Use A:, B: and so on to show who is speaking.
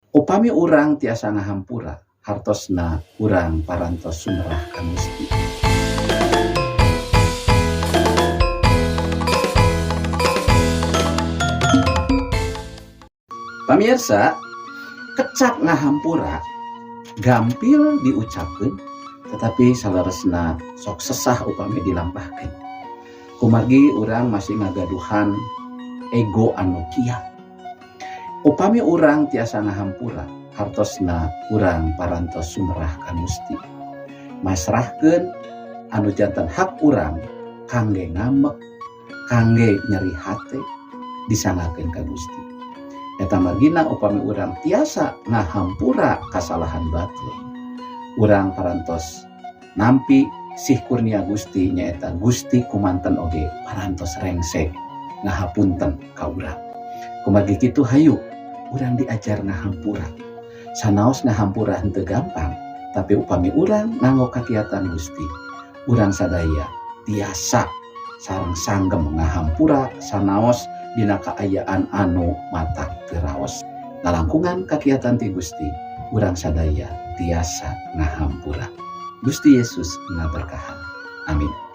A: Upami urang tiasa ngahampura, hartosna urang parantos sumerah ka Gusti. Pamirsa, kecap ngahampura gampil diucapkeun, tetapi saleresna sok sesah upami dilampahkeun. Kumargi urang masih ngagaduhan ego anu kiat. Upami urang tiasa ngahampura, hartosna urang parantos sumerah ka Gusti. Masrahkeun anu janten hak urang kangge ngambek, kangge nyeri hate, disanggakeun ka Gusti. Eta margina upami urang tiasa ngahampura kasalahan batur, urang parantos nampi sih kurnia Gusti, nyaeta Gusti kumanten oge parantos rengse ngahapunten ka urang. Kumargi kitu hayu urang diajar ngahampura. Sanaos ngahampura henteu gampang, tapi upami urang nganggo kakiatan Gusti, urang sadaya tiasa sareng sanggem ngahampura sanaos dina kaayaan anu mata teu raos. Nalangkungan kakiatan ti Gusti, urang sadaya tiasa ngahampura. Gusti Yesus ngaberkahan. Amin.